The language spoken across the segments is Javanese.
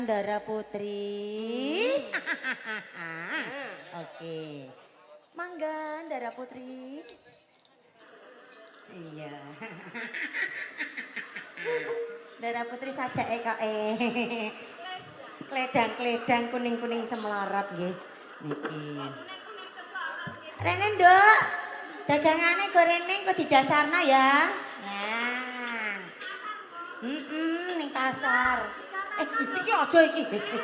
Ndara Putri. Oke. Mangga, Ndara Putri. Iya. Ndara Putri sajake kok Kledang-kledang kuning-kuning cemlorot nggih. Niki. Rene, Nduk. Dagangane go rene kok didasarno ya. Nah. Ning pasar. Eh, iki aja iki.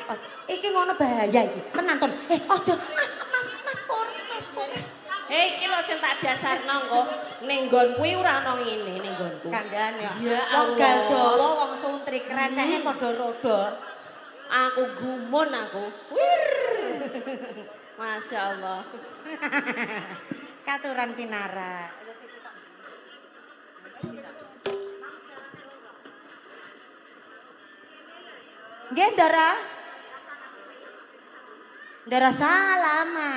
Aja. Iki ngono bahaya iki. Tenan ton. Eh, aja. Ah, Mas, Mas Pur, Mas Pur. Hei, iki lho sing tak dasarno engko. Ning nggon kuwi ora ana ngene ning nggonku. Kandhane ya. Ya Wong Allah. gal dawa, wong suntri kreceke padha roda. Aku gumun aku. Wir. Masya Allah. Katuran pinara. Nggih, Ndara. Ndara salama.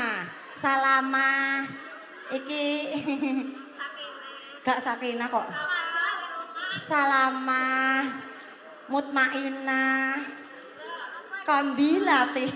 Salama. Iki gak sakinah kok. Salama. Mutmainah. Kandilati.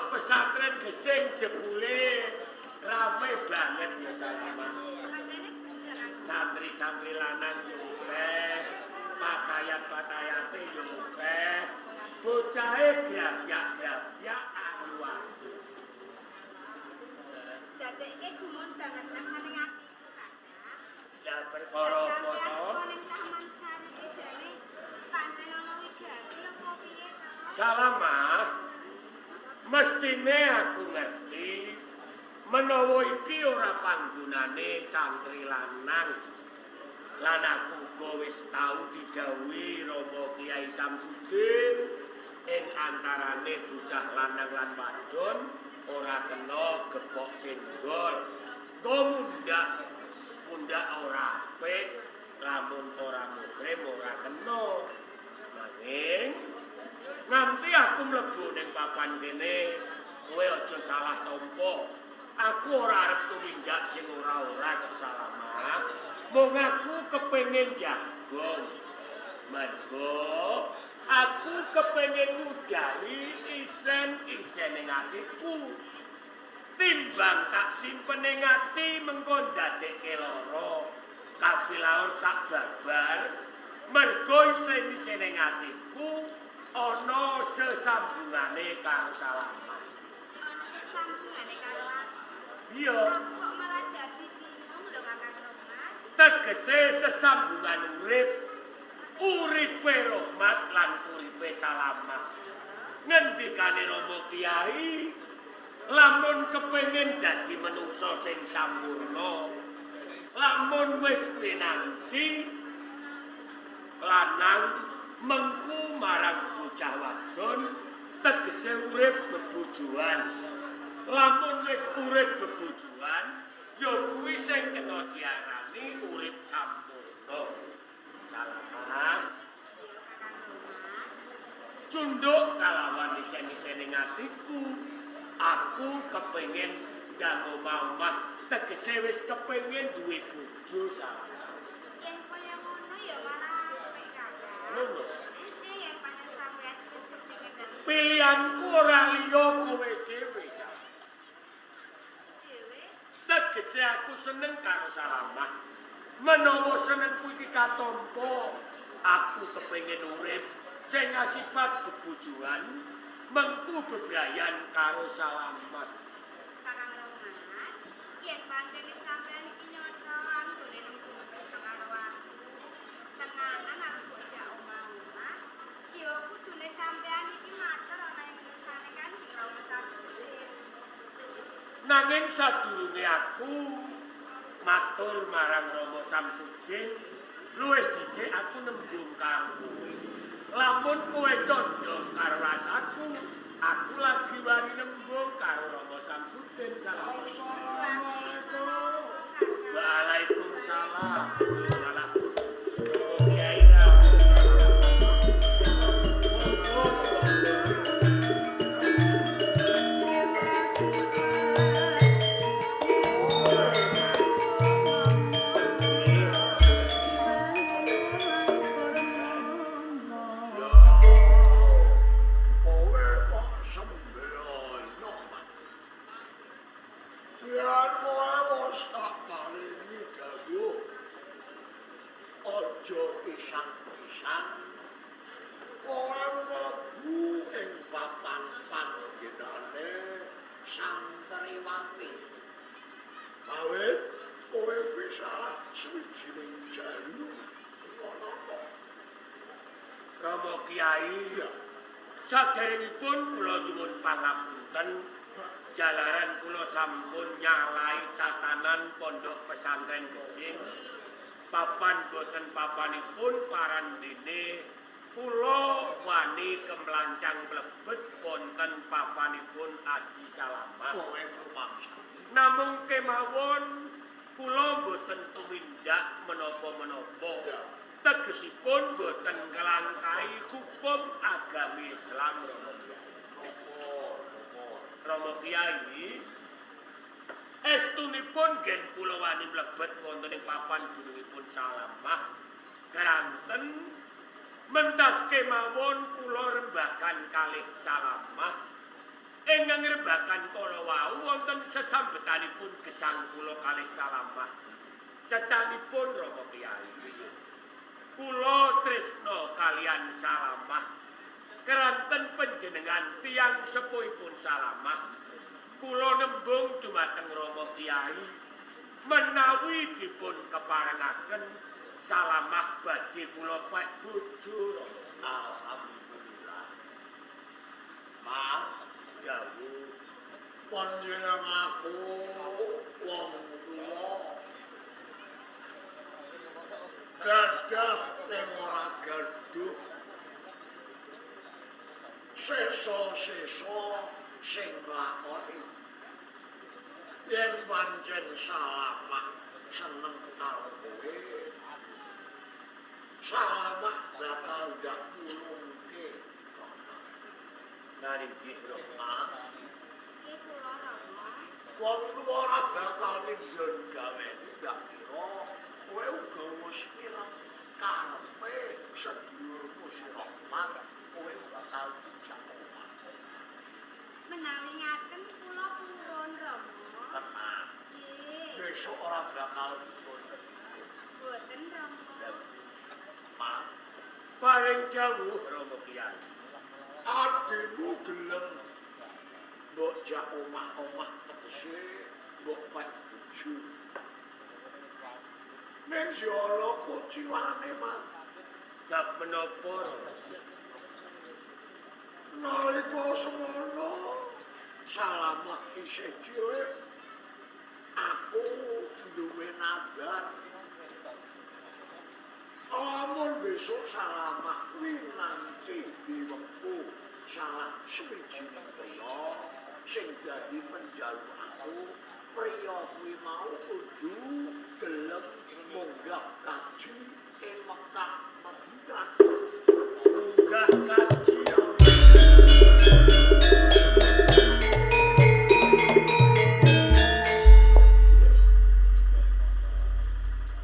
Pesantren Gesing jebule rame banget ya Salama. Santri-santri lanang akeh, Bocahe grabyak-grabyak ayu-ayu. Dadekke gumun banget rasane atiku, Kakang. Lah perkara apa to? Ning Taman Sari ki jane pancen ana wigati apa piye to? Salamah, mestine aku ngerti menawa iki ora panggonane santri lanang. Lan aku uga wis tau didhawuhi Rama Kyai Samsudin ing antarane bocah lanang lan wadon ora kena gepok senggol. Engko mundhak ora apik, lamun ora muhrim ora kena. Nanging nganti aku mlebu ning papan kene, kowe aja salah tampa. Aku ora arep tumindak sing ora-ora kok Salamah. Mung aku kepengin jagong. Mergo aku kepengin ngudari isen-isen ing atiku. Timbang tak simpen ing ati mengko ndadekke lara. Kapilaur tak babar. Mergo isen-isen ing atiku ana sesambungane karo Salamah. Ana sesambungane karo aku. Iya. Aku kok malah dadi bingung lho, Kakang Rohmat. Tegese sesambungan urip, uripe Rohmat lan uripe Salamah. Ngendikane Rama Kiai, lamun kepengin dadi menungsa sing sampurna, lamun wis pinanci lanang mengku marang bocah wadon, tegese urip bebojoan. Lamun wis urip bebojoan, ya kuwi sing kena diarani urip sampurna. Salamah, Iya, Kakang Rohmat. tunduk kalawan isen-isene atiku. Aku kepengin ndang omah-omah, tegese wis kepengin duwe bojo Salamah. Yen kaya ngono ya malah apik, Kakang. Ngono. Yen pancen sampeyan wis kepengin ndang Pilihanku ora liya kowe dhewe, Salamah. dhewe, Tegese aku seneng karo Salamah. Menawa senengku iki katampa, aku kepengin urip sing asipat bebojoan, mengku bebrayan karo Salamah. Kakang Rohmat, yen pancen sampeyan iki nyata anggone nembung tresna karo aku, tenanan arep bocah omah-omah, ya kudune sampeyan iki matur ana ing ngersane Kanjeng Rama Samsudin. Nanging sadurunge aku matur marang Rama Samsudin, luwih dhisik aku nembung karo kowe. Lamun kowe condong karo rasaku, aku lagi wani nembung karo Rama Samsudin. Salamah. Assalamualaikum. Waalaikumsalam. Malah Romo Kiai rawuh. Monggo, monggo. Kowe kok sembrono, Mas. Yen kowe wis tak paringi dawuh, aja pisan-pisan kowe mlebu ing papan panggenane santriwati. Awit kowe kuwi salah suwijining jalu ngono kok. Romo Kiai, saderengipun kula nyuwun pangapunten, jalaran kula sampun nyalahi tatanan pondok pesantren Gesing. Papan boten papanipun parandene kula wani kemlancang mlebet wonten papanipun Adi Salamah. Kowe rumangsa. Namung kemawon kula boten tumindak menapa-menapa. Tegesipun boten nglangkahi hukum agami Islam Romo Kiai. Syukur, syukur. Romo Kiai, estunipun gen kula wani mlebet wonten ing papan dunungipun Salamah. Keranten mentas kemawon kula rembagan kalih Salamah. Ingkang rembagan kala wau wonten sesambetanipun gesang kula kalih Salamah. Cetanipun Romo Kiai, kula tresna kalian Salamah. Keranten panjenengan tiyang sepuhipun Salamah, kula nembung dumateng Rama Kyai menawi dipun keparengaken Salamah badhe kula pek bojo. Alhamdulillah. Mak, Dawuh panjenengan aku wong tuwa gadah ning ora gaduh sesa-sesa sing nglakoni. Yen pancen Salamah seneng karo kowe, Salamah bakal ndak nulungke. Nari nggih Rama. Nggih kula Rama. Wong tuwa ora bakal mindhon gaweni, ndak kira kowe uga wis mireng karepe sedulurmu si Rahmat, kowe bakal dijak omah. Menawi ngaten kula purun Rama. Tenang. Nggih. Besok ora bakal dipun kedhi. Boten Rama. Mak, Paring dawuh Rama Kyai. Adimu gelem mbok jak omah-omah tegese mbok pek bojo. Ning si ana kuciwane, Mak. Bab menapa Rama? Nalika semono Salamah isih cilik, aku duwe nadar. Lamun besok Salamah winanti diwekku salah suwijining priya sing dadi penjalu aku, priya kuwi mau kudu gelem munggah kaji ing Mekah Madinah. Munggah kaji.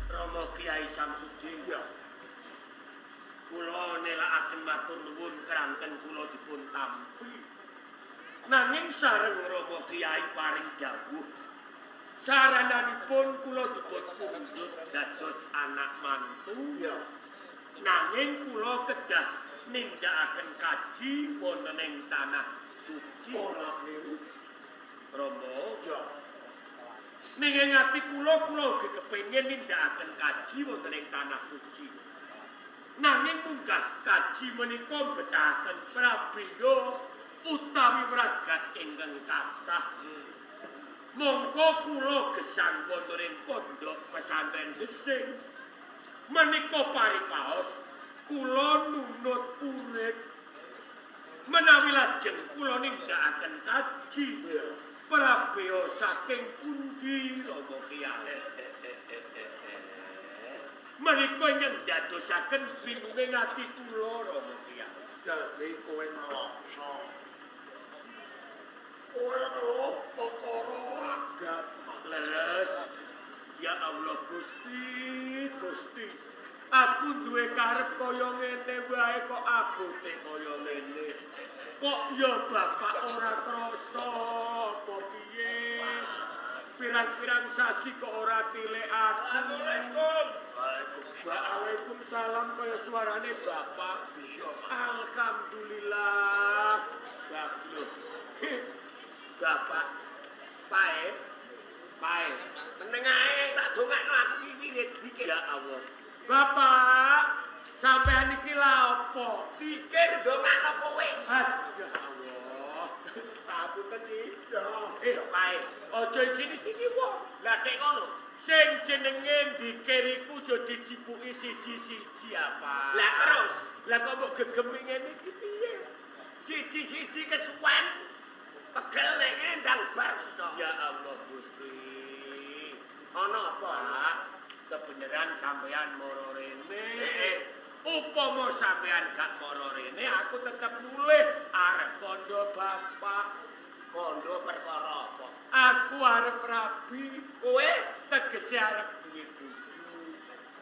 Rama Kyai Samsudin, Ya, kula nelakaken matur nuwun keranten kula dipun tampi. Nanging sareng Rama Kyai paring dawuh, sarananipun kula dipun pundhut dados anak mantu. Ya. Nanging kula kedah nindakaken kaji wonten ing tanah suci. Ora niru. Rama, Ya, ning ing ati kula, kula ugi kepengin nindakaken kaji wonten ing tanah suci. Nanging munggah kaji menika mbetahaken prabeya utawi wragat ingkang kathah. Mongko kula gesang wonten ing pondok pesantren Gesing. Menika paripaos kula nunut urip. Menawi lajeng kula nindakaken kaji, ya. prabeya saking pundi Rama Kyai? Menika ingkang ndadosaken bingunge ati kula Rama Kyai. Dadi kowe nelongso. Kowe ngeluh perkara ragat, Mak. Leres. Ya Allah Gusti, Gusti. Aku duwe karep kaya ngene wae kok abote kaya ngene. Kok ya bapak ora krasa apa piye? Pirang-pirang sasi kok ora tilik aku. Assalamualaikum. Waalaikumsalam. Waalaikumsalam kaya suarane bapak. Iya, Mak. Alhamdulillah. Bapak. Bapak pae. Pae. Meneng ae tak dongakno aku iki wirid dikir. Ya Allah. Bapak, sampean iki lha apa? Dikir dongakno kowe. Aduh Allah. Ngapunten iki. Ya, Pae. Aja sini-sini wong. Lah nek ngono. Sing jenenge dikir iku aja dicipuki siji-siji apa. Lah terus Lah kok mbok gegemi ngene iki piye? siji-siji kesuwen pegel nek ngene ndang bar iso. Ya Allah Gusti. Ana apa? Pak, kebenaran sampean moro rene. Upama sampean gak moro rene, aku tetep mulih arep kondo bapak. Kondo perkara apa? Aku arep rabi, Kowe tegese arep duwe bojo.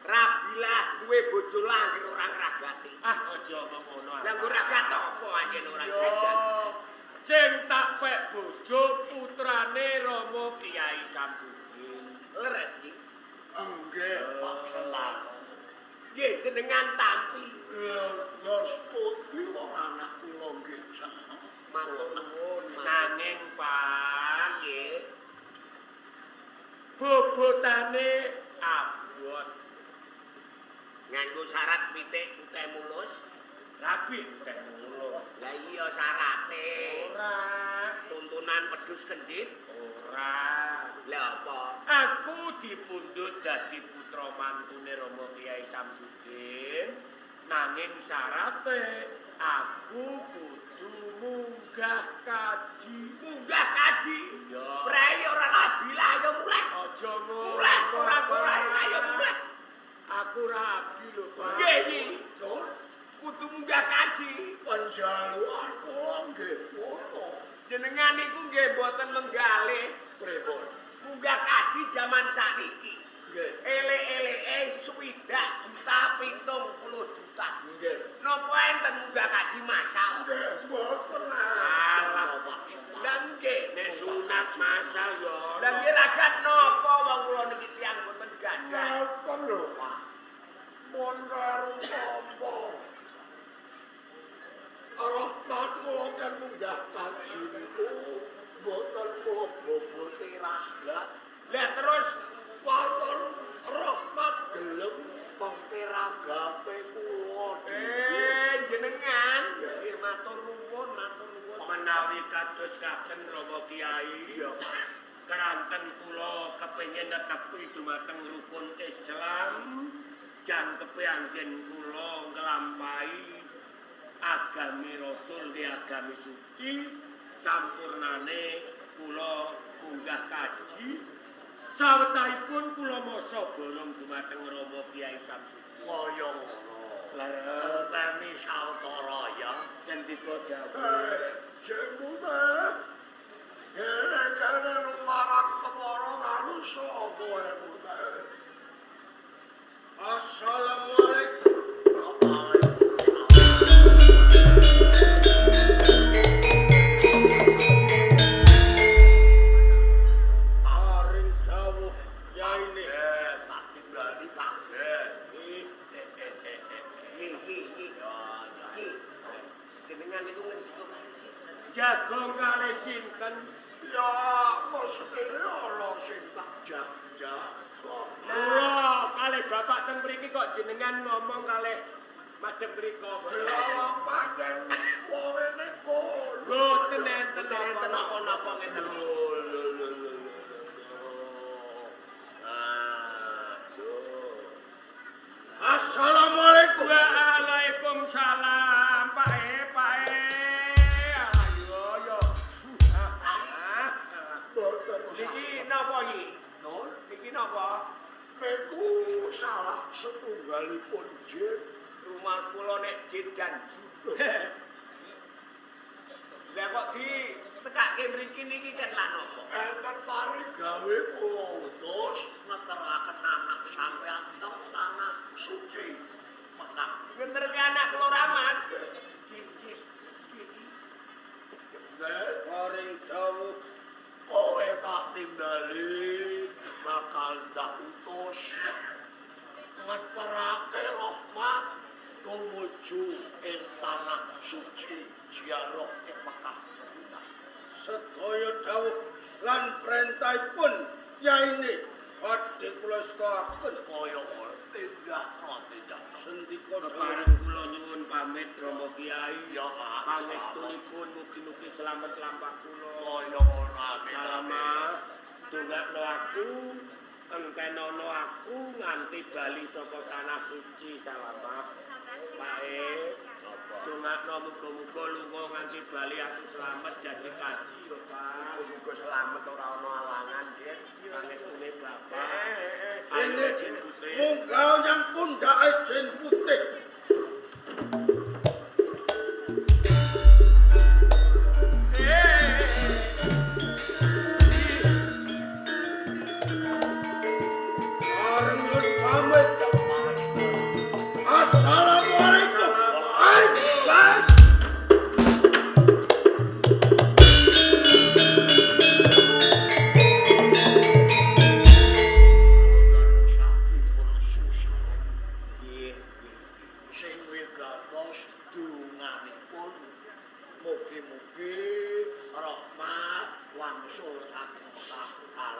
rabilah duwe bojo lah anggere ora ngragati. Ah, aja omong ngono. Lah nggo ragat apa anjen ora Yo, ngragat? sing tak pek bojo putrane Rama Kyai Samsudin. Leres iki. Nggih, Pak Selano. Nggih jenengan tampi. Terus pundi wong anak kula pitik putih mulus. Rabi putih mulus. Lah iya syarate. Ora. Tuntunan wedhus kendhit. Ora. Lah apa? Aku dipundhut dadi putra mantune Rama Kyai Samsudin. Nanging syarate aku kudu munggah kaji. Munggah kaji. Iya. Prei ora rabi lah ayo mulih. Aja ngono. Mulih ora ora ayo mulih. Aku rabi lho, Pak. Nggih iki. Nun, Kudu munggah kaji. panjalukan kula nggih ngono. Jenengan niku nggih mboten menggalih. Pripun? Munggah kaji jaman sakniki. Nggih. Elek-eleke 60,70 juta. Nggih. Napa enten munggah kaji masal? Nggih, mboten Alah. Bapak. Lah nggih. Nek sunat masal ya. Lah nggih ragat napa wong kula niki tiyang mboten gadah. Ngaten lho, Pak. Mun kleru nampa. Rahmat kula kan munggah kaji niku mboten kula bobote ragat. Lah terus Wonten rahmat gelem mengteragape kula dhewe. Jenengan nggih matur nuwun, matur nuwun. Menawi kados kaken Rama Kyai. Iya, Pak. Keranten kula kepengin netepi dumateng rukun Islam, jangkepe anggen kula nglampahi agami Rasul di agami suci, sampurnane kula munggah kaji. Sawetahipun kula masa borong dumateng Rama Kyai Samsudin. Kaya ngono. Leres Enteni sawetara ya. sendika dawuh. Jembute. Kene kene lumarak kepara karo sapa ebute. Assalamualaikum. Waalaikumsalam. Paring dawuh yaine. Tak tinggali kaget. Nggih, nggih, nggih. Nggih. Jenengan niku ngendika kalih sinten? Jagong kalih sinten? Ya mestine ana sing tak jaga. Kula kalih bapak teng mriki kok jenengan ngomong kalih madhep mriko. Lah pancen wong ngene kono. Mboten enten Mboten enten napa-napa ngeten. Lho lho lho lho lho. Ah, lho. Assalamualaikum. Waalaikumsalam Pak E, Pak E. Ayo yo. Ah, ah. Mboten usah. Niki napa iki? Nun, Niki napa? niku salah setunggalipun jin. Rumah kula nek jin dan ju. Lah kok ditekake mriki niki kan lah napa? Enten parigawe kula utus ngeteraken anak sampean teng tanah suci Mekah. Ngeterke anak kula Rahmat. Nggih, nggih. Nggih. Nggih, Paring dawuh kowe tak timbali bakal ndak utus ngeterake rahmat tumuju ing tanah suci ziarah ing Mekah Madinah. sedaya dawuh lan perintahipun yaine badhe kula estakaken. Kaya ngono tindakno tindak. Sendika dawuh. Kepareng kula nyuwun pamit Rama Kyai. Ya Pak. Pangestunipun mugi-mugi selamat lampah kula. Kaya ngono amin. Salamah dongakno aku, entenono aku nganti bali saka tanah suci salamah. Sampeyan sing Pak E, ati-ati, dongakno muga-muga lunga nganti bali aku selamat dadi kaji yo Pak. Muga selamat ora ana alangan, nggih. Pangestune Bapak. Eh, Kene Ayo jin putih. munggah nyang pundhake jin putih. Eh. Areng nyuwun pamit. Assalamualaikum. Hai, bye. Nggih. Sing wigatos dunganipun mugi-mugi rahmat wangsul saking Mekah Al